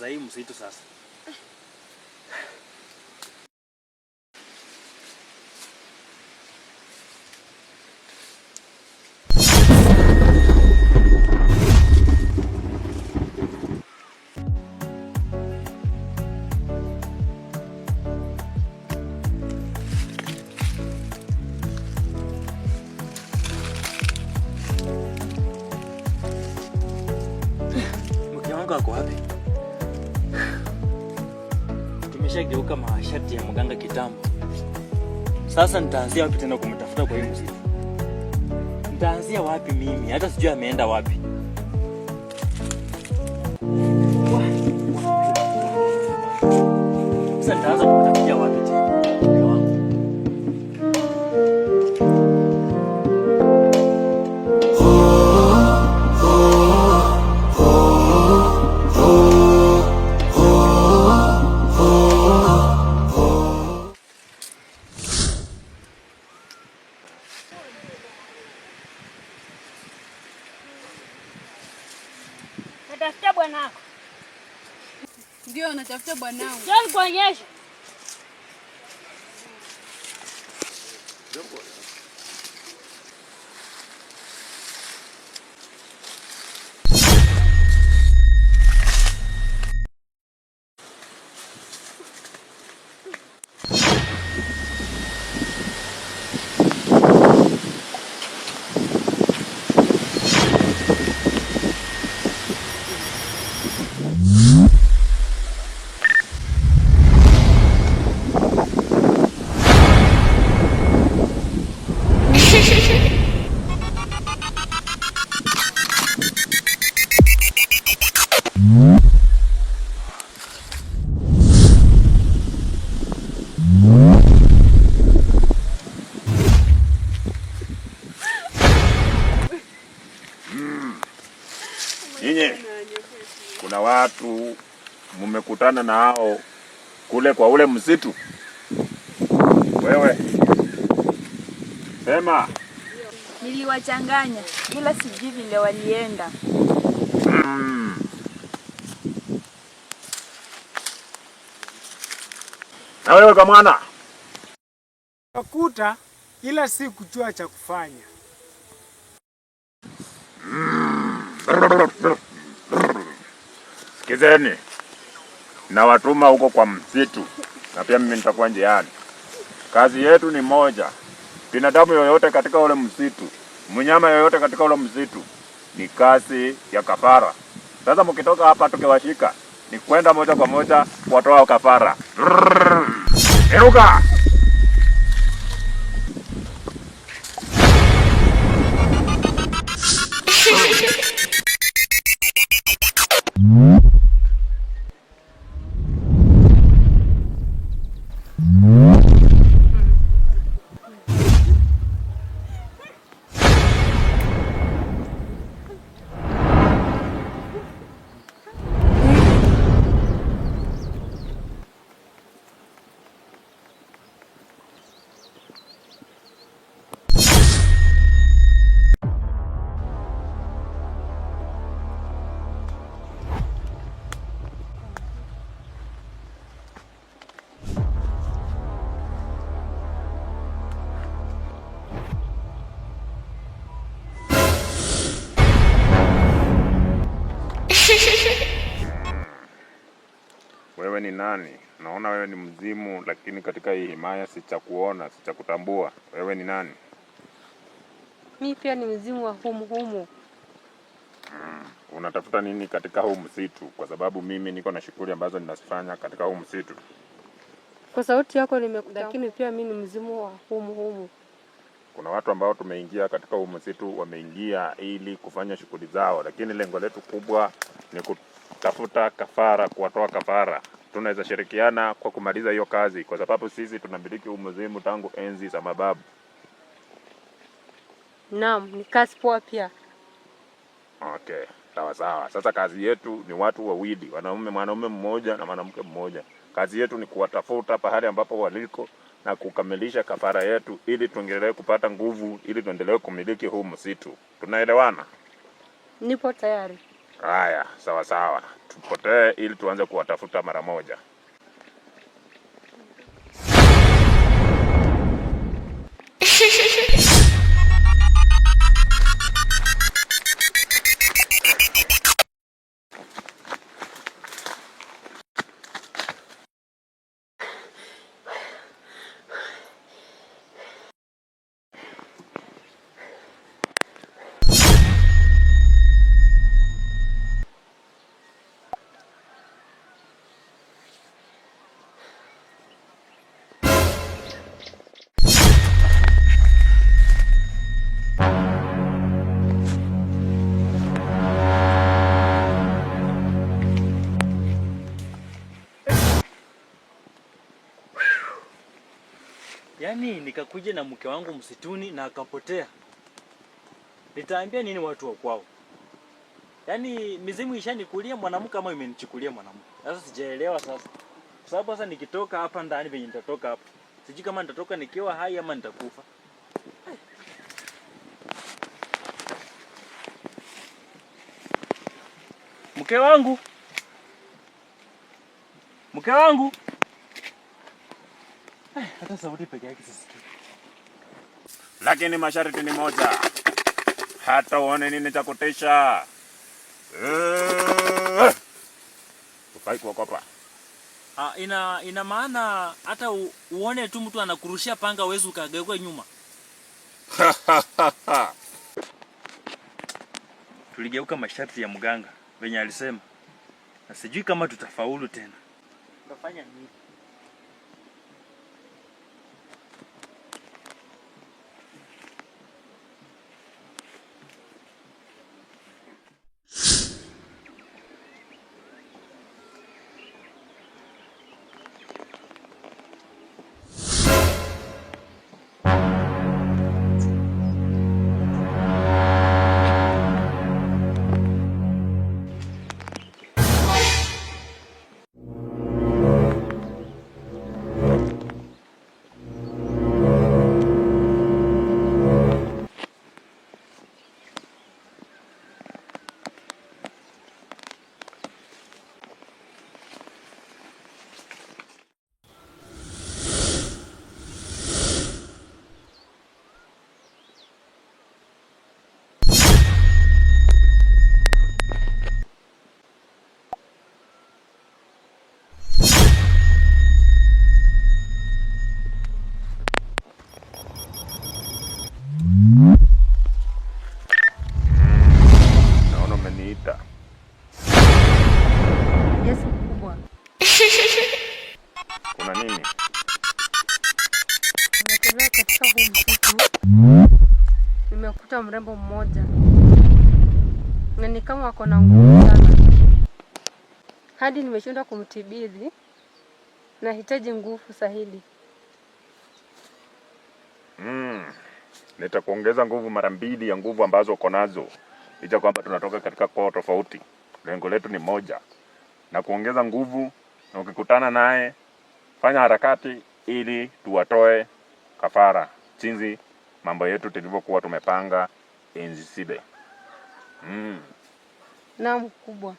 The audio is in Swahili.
za hii msitu sasa. Mke wangu ako wapi? Tumeshageuka mashati ya mganga kitambo. Sasa nitaanzia wapi tena kumtafuta kwa hii msitu? Nitaanzia wapi mimi? Hata sijui ameenda wapi. Sasa nitaanza kumtafutia wapi tena? Mke wangu. Natafuta bwanako. Ndio, natafuta bwanangu. Njoo nikuonyeshe. Nyinyi kuna watu mmekutana na hao kule kwa ule msitu? Wewe sema. Niliwachanganya ila sijui vile walienda. Na wewe kwa mwana Wakuta ila si kujua cha kufanya. Sikizeni, nawatuma huko kwa msitu, na pia mimi nitakuwa njiani. Kazi yetu ni moja. Binadamu yoyote katika ule msitu, mnyama yoyote katika ule msitu, ni kazi ya kafara. Sasa mkitoka hapa tukiwashika, ni kwenda moja kwa moja kuwatoa kafara. Iruka! Wewe ni nani? Naona wewe ni mzimu, lakini katika hii himaya sichakuona, sichakutambua. Wewe ni nani? Mi pia ni mzimu wa humu humu. Unatafuta nini katika huu msitu? Kwa sababu mimi niko na shughuli ambazo ninazifanya katika huu msitu. Kwa sauti yako nimekuta, lakini pia mi ni mzimu wa humu humu. Kuna watu ambao tumeingia katika huu msitu, wameingia ili kufanya shughuli zao, lakini lengo letu kubwa ni kutafuta kafara, kuwatoa kafara. Tunaweza shirikiana kwa kumaliza hiyo kazi, kwa sababu sisi tunamiliki huu mzimu tangu enzi za mababu. Naam, ni kazi poa pia. Okay, sawa sawa. Sasa kazi yetu ni watu wawili, wanaume, mwanaume mmoja na mwanamke mmoja. Kazi yetu ni kuwatafuta pahali ambapo waliko na kukamilisha kafara yetu, ili tuendelee kupata nguvu, ili tuendelee kumiliki huu msitu. Tunaelewana? Nipo tayari. Haya, sawa sawa, tupotee ili tuanze kuwatafuta mara moja. Yaani nikakuja na mke wangu msituni na akapotea. Nitaambia nini watu wa kwao? Yaani mizimu ishanikulia mwanamke ama imenichukulia mwanamke? Sasa sijaelewa sasa. Kwa sababu sasa nikitoka hapa ndani venye nitatoka hapa, sijui kama nitatoka nikiwa hai ama nitakufa. Mke wangu, mke wangu. Hata sauti peke yake sisikii. Lakini masharti ni moja, hata uone nini cha kutisha. Ufai kuogopa. Ah, ina maana hata uone tu mtu anakurushia panga huwezi ukageuka nyuma. Tuligeuka masharti ya mganga venye alisema, na sijui kama tutafaulu tena. Tutafanya nini? Naona umeniita. Yes, mkubwa. Kuna nini? Nimetembea katika huu msitu, nimekuta mrembo mmoja na ni kama ako na nguvu sana, hadi nimeshindwa kumtibidhi. Nahitaji nguvu zaidi. Nitakuongeza nguvu mara mbili ya nguvu ambazo uko nazo, licha kwamba tunatoka katika koo tofauti. Lengo letu ni moja, na kuongeza nguvu. Na ukikutana naye fanya harakati ili tuwatoe kafara, jinsi mambo yetu tulivyokuwa tumepanga enzi zile. Naam mkubwa.